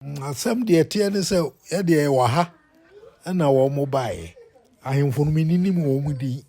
Asɛm deɛ ɛteɛ ne sɛ yɛdeɛ yɛwɔ ha ɛna wɔn baeɛ. Ahemfo no mennim wɔn din.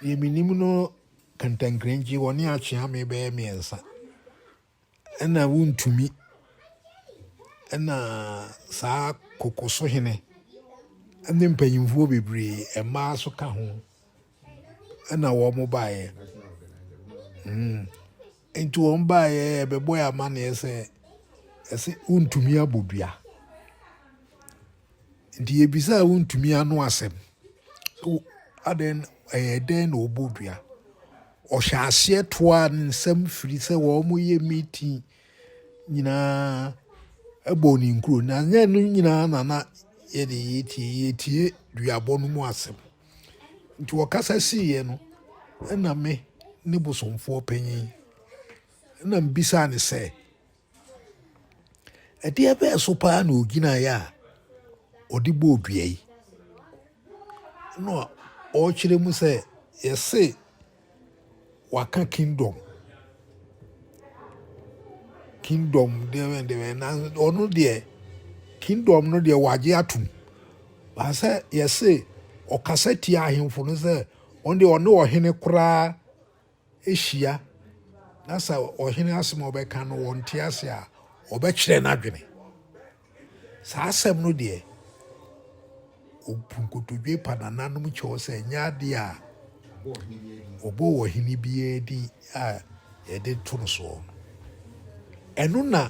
Deɛ menim no Kantankrankyi wɔne Akyeame bɛyɛ mmiɛnsa. Ɛna Wontumi ɛna saa Kokosohene ɛne mpanyinfoɔ bebree mmaa nso ka ho ɛna wɔn baeɛ. Mm. Nti wɔn baeɛ yɛbɛbɔ yɛ amaneɛ sɛ ɛsɛ wontumi abɔ dua. Nti yɛbisaa wontumi ano asɛm. So adɛn ɛyɛ dɛn na ɔbɔ dua? Ɔhyɛ aseɛ toaa ne nsɛm firi sɛ wɔn yɛ meeting nyinaa ɛbɔ ne nkuro. Na nyɛ no nyinaa na na yɛde yɛtie yɛtie duabɔ no mu asɛm. Nti ɔkasa siiɛ no, ɛna me ne bosomfoɔ panyin ɛna mbisaa no sɛ, ɛdeɛ bɛɛ so paa na ɔgyinaeɛ a ɔde bɔɔ dua yi? Ɛna ɔrekyerɛ mu sɛ yɛse waka kingdom kingdom deɛ deɛ na ɔno deɛ kingdom no deɛ wagye atum baasɛ yɛse ɔkasa tia ahemfo no sɛ ɔno deɛ ɔne ɔhene koraa hyia na sɛ ɔhene asɛm a ɔbɛka no wɔnte ase a ɔbɛkyerɛ n'adwene. Saa asɛm no deɛ, ɔbu nkotodwe pa nananom kyɛw sɛ ɛnyɛ adeɛ a wɔbɔ ɔhene biara din a yɛde to no soɔ. Ɛno na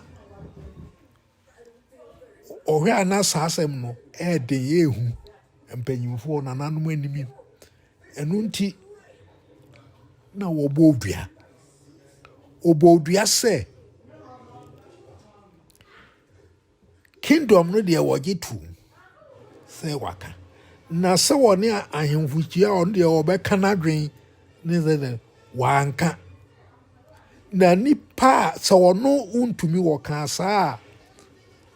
ɔhwɛ a na saa asɛm no ɛɛden ɛɛhu mpanyinfoɔ nananom anim. Ɛno nti na wɔbɔ dua. Wɔbɔ dua sɛ Kingdom no deɛ wɔgye tom sɛ waka. Na sɛ wɔne ahemfo hyia a ɔno deɛ ɔbɛka n'adwen ne sɛ dɛ wanka. Na nipa a sɛ ɔno ntumi wɔka saa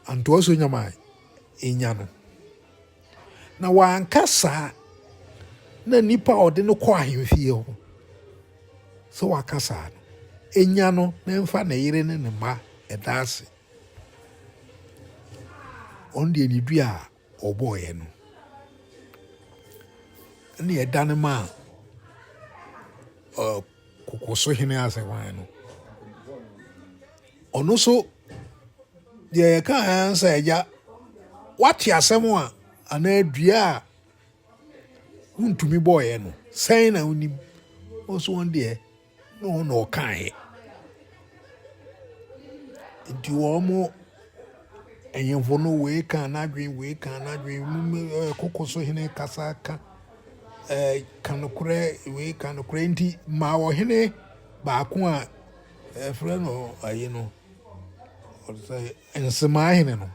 a antoa so nyama enya no. Na wanka saa na nipa a ɔde no kɔ ahemfie hɔ sɛ waka saa no enya no na ɛmfa ne yere ne ne mma ɛda ase. Ɔno deɛ ne dua a ɔbɔeɛ no ɛna ɛdane maa kokoso hene asɛ hwan no. Ɔno nso deɛ yɛka ara sɛ agya wate asɛm a anaa dua a wontumi bɔeɛ no sɛn na wonim? Ɔso wɔn deɛ na ɔno na ɔkaeɛ. Nti wɔn ahemfo no wei kaa n'adwene, wei kaa n'adwene, mum ɛɛ koko so hene kasa ka ɛɛ ka nokorɛ, wei ka nokorɛ. Nti maa ɔhene baako a ɛfrɛ no ayi no, ɔsɛ Nsemaa hene no,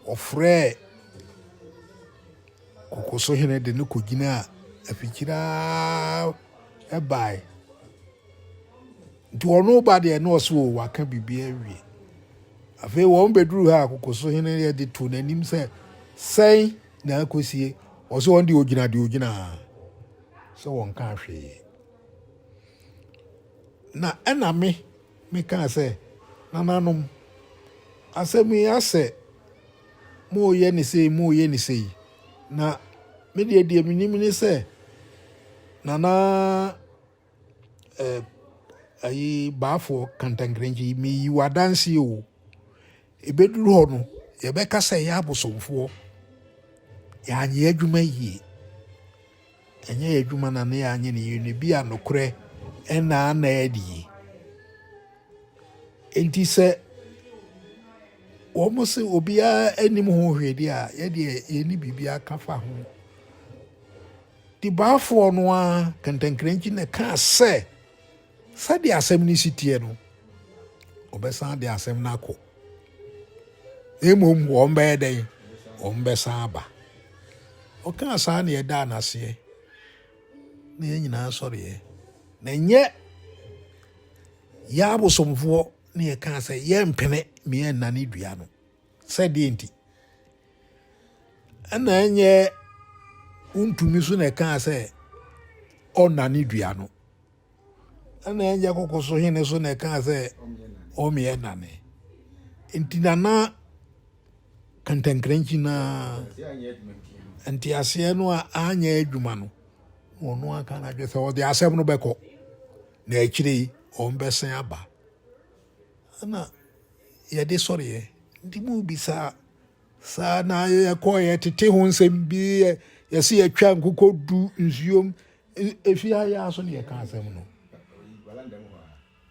ɔfrɛɛ koko so hene de no kɔgyinaa afikyire ara bae. Nti ɔno ba deɛ na ɔse o waka biribi awie. Afei wɔn bɛduru ha a kokosohene yɛ de to n'anim sɛ sɛn na akɔsie. Ɔse wɔn deɛ ɔgyina deɛ ɔgyina sɛ wɔn ka hwee. Na ɛna me mekaa sɛ nananom asɛm yi asɛ moyɛ ne sei moyɛ ne sei na me deɛ deɛ menim ne sɛ nana eh, ayi baafoɔ kantankrankyi meyi wo adanseɛ o ɛbɛduru hɔ no yɛbɛka sɛ yɛ abosomfoɔ yɛanyɛ adwuma yie ɛnyɛ yɛ adwuma na ne yɛanyɛ ne yie no bi a nokorɛ ɛna ana adie enti sɛ wɔn se obiara anim ho hwee deɛ a yɛdeɛ yɛni biribiara ka fa ho Dibaafoɔ no ara kantankrankyi na ɛkaa sɛ, sɛdeɛ asɛm no si teɛ no, wɔbɛsan de asɛm no akɔ. Na mmom wɔn bɛyɛ dɛn? Wɔn bɛsan aba. Ɔkaa saa na yɛdaa no aseɛ na yɛn nyinaa sɔreɛ. Na ɛnyɛ yɛ abosomfoɔ na yɛkaa sɛ yɛmpene ma yɛnnane dua no. Sɛ deɛ nti? Ɛna ɛnyɛ wontumi so na ɛkaa sɛ ɔnnane dua no. Ɛna ɛnyɛ koko so hene so na ɛkaa sɛ ɔmmeɛ nane. Nti nana Kantankrankyi no ara nteaseɛ no a anyɛ adwuma no, na ɔno aka n'adwene sɛ ɔde asɛm no bɛkɔ, na akyire yi wɔbɛsan aba. Ɛna yɛde sɔreɛ. Nti mu bisa saa na yɛkɔ yɛtete ho nsɛm bi, yɛse yɛtwa nkokɔ du nsuom. Efi ha yɛ aso ne yɛka asɛm no.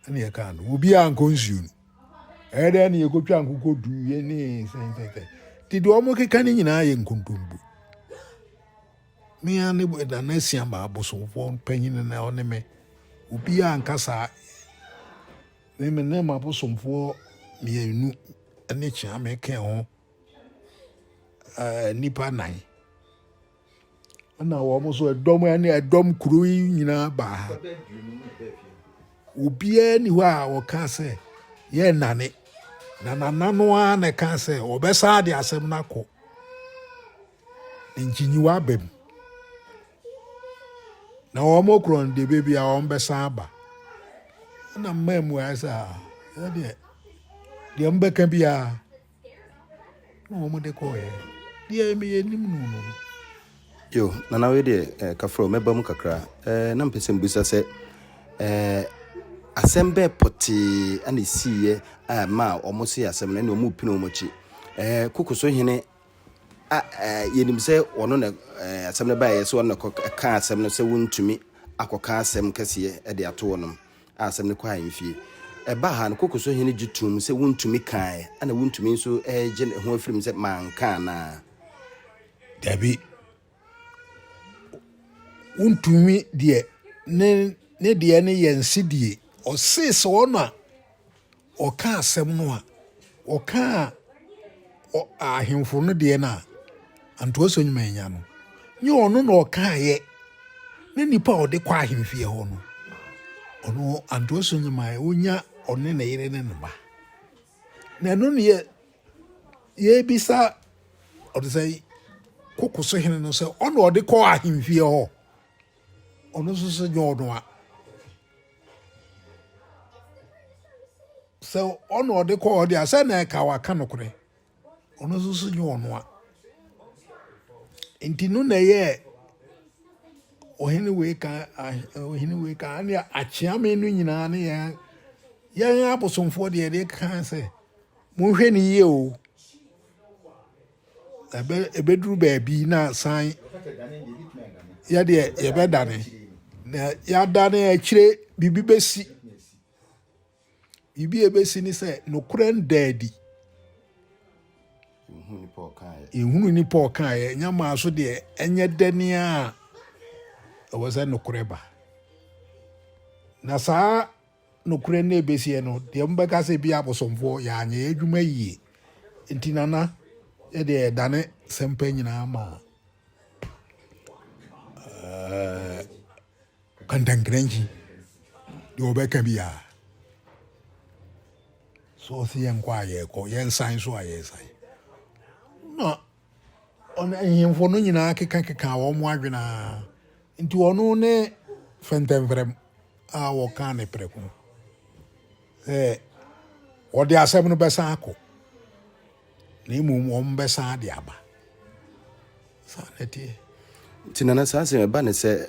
Ɛna yɛka no, obiara nkɔ nsuo no. Ɛyɛ dɛ ne yɛkɔtwa nkokɔ du yɛ ne sɛnsɛnsɛn. Nti deɛ wɔn keka no nyinaa yɛ nkontompo. Me ara ne Nana Asiamah abosomfoɔ panyin na ɔne me. Obiara nka saa. Me me ne m'abosomfoɔ mmienu ne Kyeame ka ho ɛɛ nnipa nan. Ɛna wɔn nso ɛdɔm ne ɛdɔm kuro yi nyinaa baa ha. Obiara ni hɔ a ɔka sɛ yɛnnane. Na nana no ara na ɛka sɛ ɔbɛsan de asɛm no akɔ. Nkyinyiwa aba mu. Na wɔn korɔ no deɛ baabi a wɔn bɛsan aba. Ɛna mmaa mu ayɛ sɛ ah, ɛdeɛ deɛ mbɛka biara na wɔn de kɔɔɛ. Deɛ meyɛ nim no no. Yo, nana wei deɛ eh, kafra o, mɛba mu kakra. Eh, na mpɛ sɛ mbisa sɛ eh, asɛm bɛɛ pɔtee ɛna esiiɛ a ɛmaa wɔn se asɛm no ɛna wɔn repini wɔn akyi. Eh, Kokoso hene a eh, yɛnim sɛ ɔno na eh, asɛm no baeɛ sɛ ɔno na ɛka asɛm no sɛ wontumi akɔka asɛm kɛseɛ de ato wɔnom a asɛm no kɔ ahemfie. Ɛbaa ha no, Kokoso hene gye toom sɛ wontumi kaeɛ, ɛna wontumi nso gye ne ho afiri mu sɛ manka anaa? Dabi, wontumi deɛ ne ne deɛ ne yɛ nsedie. Ɔse sɛ ɔno a ɔka asɛm no a, ɔkaa ahemfo no deɛ no a, Antoa Sonyima anya no, nyɛ ɔno na ɔkaeɛ ne nipa a ɔde kɔ ahemfie hɔ no, ɔno Antoa Sonyima ɔnya ɔne ne yere ne ne ba. Na ɛno ne yɛ yɛbisa ɔde sɛ koko so hene no sɛ ɔna ɔde kɔ ahemfie hɔ, ɔno nso sɛ nyɛ ɔno a. Sɛ ɔna ɔde kɔ hɔ deɛ a, sɛ na ɛka waka nokorɛ. Ɔno nso so nyɛ ɔno a. Nti no na ɛyɛ ɔhene wei ka ɔhene wei ka ne akyeame no nyinaa ne yɛn yɛn abosomfoɔ deɛ yɛde ka sɛ monhwɛ ne yie o. Ɛbɛ ɛbɛduru baabi na san yɛdeɛ yɛbɛdane na yɛadane akyire biribi bɛsi biribi a ɛbɛsi ne sɛ nokorɛ nda adi yɛhunu nipa ɔkaeɛ nyɛ maa so deɛ ɛnyɛ dɛne a ɛwɔ sɛ nokorɛ ba na saa Nokorɛ no ɛbɛsiɛ no, deɛ mobɛka sɛ ebia abosomfoɔ, yɛanyɛ yɛn adwuma yie, nti Nana, yɛdeɛ yɛdane sɛmpa nyinaa ma eh, kantankrankyi, deɛ ɔbɛka biara. So ɔse yɛnkɔ a yɛkɔ, yɛnsan so a yɛsan. Na ɔno ahemfo no nyinaa kekakeka wɔn adwene ara. Nti ɔno ne fɛntɛmfrɛm a wɔkaa ne prɛko sɛ wɔde asɛm no bɛsan akɔ na mmom wɔn bɛsan de aba. Saa na ɛteɛ. Nti nana saa asɛm ɛba ne sɛ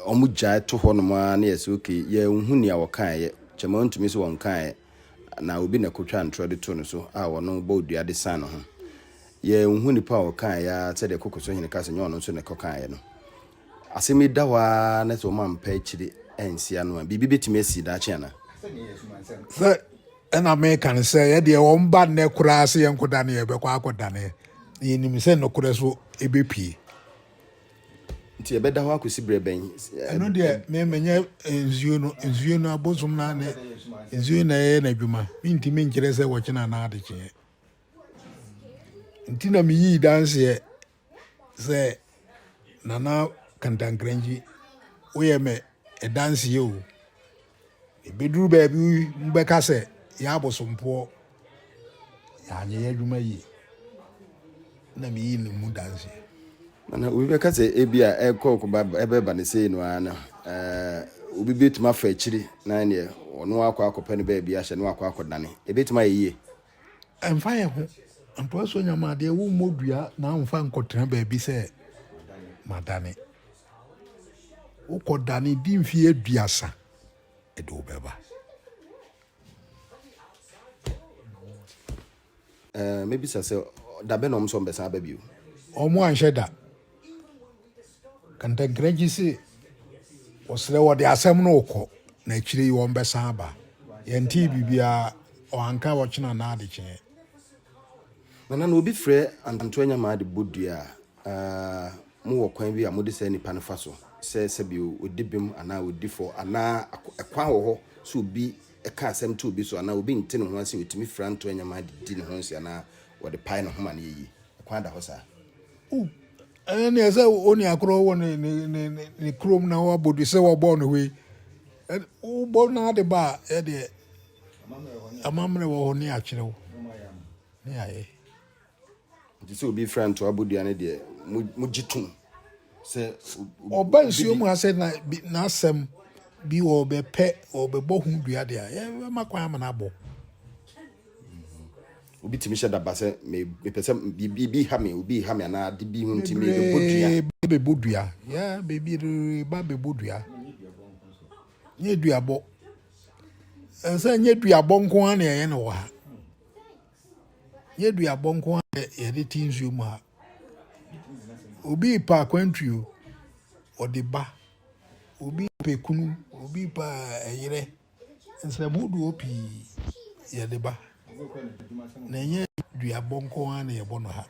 wɔn gyae to hɔ nom ara ne yɛ sɛ okay yɛnhu nea wɔkaeɛ kyɛma ntumi sɛ wɔnkaeɛ na obi na ɛkɔtwaa ntorɔ de too no so a ɔno bɔɔ dua de san ne ho. Yɛnhu nipa a ɔkaeɛ ara sɛdeɛ Kokoso hene ka sɛ nyɛ ɔno nso na ɛkɔkaeɛ no. Asɛm yi da hɔ ara na sɛ wɔn ampɛ akyiri ansi ano a, biribi bɛtumi asi daakye anaa? Sɛ ɛna meka no sɛ yɛdeɛ wɔn ba nnɛ koraa sɛ yɛnkɔdane yɛbɛkɔ akɔdane na yɛnim sɛ nokorɛ so ɛbɛpue. Nti ɛbɛda hɔ akɔsi berɛ bɛn? Ɛno deɛ me menyɛ nsuo no nsuo no abosom no ne nsuo na ɛyɛ n'adwuma mentumi nkyerɛ sɛ wɔkyena anaa adekyeɛ nti na meyii danseɛ sɛ Nana Kantankrankyi woyɛ me ɛdanseɛ o Ɛbɛduru baabi mobɛka sɛ yɛ abosompoɔ yɛanyɛ yɛ adwuma yie na meyii ne mu danseɛ. Nana obi bɛka sɛ ebi a ɛkɔ ɛbɛba ne sei no ara no ɛɛ obi bɛtumi afa akyiri na ɛneɛ ɔno akɔ akɔpɛ no baabi ahyɛ no akɔ akɔdane ɛbɛtumi ayɛ yie. Ɛmfa yɛ ho. Antoa so nyama adeɛ wommɔ dua na womfa nkɔtena baabi sɛ madane. Wokɔdane di mfeɛ 30 ɛde wo bɛba. Ɛɛ, mɛbisa sɛ, da bɛn na wɔn nso wɔbɛsan aba bio? Wɔn anhyɛ da. Kantankrankyi se wɔsrɛ wɔde asɛm no rekɔ na akyire yi wɔn bɛsan aba. Yɛntee biribiara, wɔanka ɔkyena anaa adekyeɛ. Nana, na obi frɛ Antoa Nyamaa de bɔ dua a, ɛɛ, mowɔ kwan bi a mode saa nipa no fa so sɛ sɛbi ɔdi bem anaa ɔdi fɔ anaa ɛkwan wɔ hɔ sɛ obi ka asɛm to obi so anaa obi nte ne ho ase a otumi fira ntoa nneɛma de di ne ho nse anaa wɔde pae ne ho ma no yɛ yie. Ɛkwan da hɔ saa. O, ɛno deɛ sɛ onua korɔ wɔ ne ne ne ne ne kurom na wabɔ du sɛ wɔbɔɔ no hɔ yi wobɔ no ade ba a ɛdeɛ amammerɛ wɔ hɔ ne akyerɛ wo ne ayɛ. Nti sɛ obi fira ntoa bɔ dua no deɛ, mogye tom sɛ. Ɔba nsuo mu ha sɛ n'asɛm bi ɔbɛpɛ ɔbɛbɔ ho dua deɛ a, yɛbɛma kwan ama no abɔ. Obi tumi hyɛ daba sɛ mepɛ sɛ biribi ha me, obi ha me anaa ade bi ho nti mebɛbɔ dua. Bebree bɛbɔ dua. Yeah, bebree ba bɛbɔ dua. Nyɛ duabɔ. Ɛsɛ nyɛ duabɔ nko ara na yɛyɛ no wɔ ha. Nyɛ duabɔ nko ara na yɛde te nsuo mu ha. Obi repɛ akwantuo, ɔde ba. Obi repɛ kunu, obi repɛ ɛyerɛ. Nsɛm hodoɔ pii yɛde ba. Na ɛnyɛ duabɔ nko ara na yɛbɔ no ha.